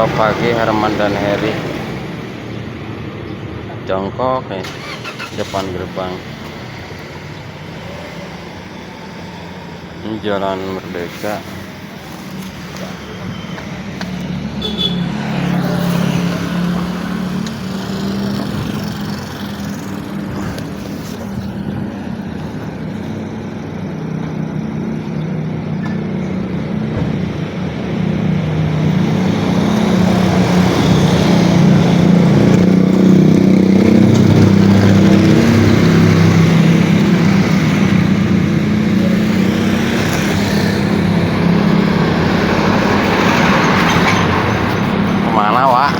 2 pagi Herman dan Heri jongkok nih depan gerbang. Ini Jalan Merdeka. Kemana, Wak?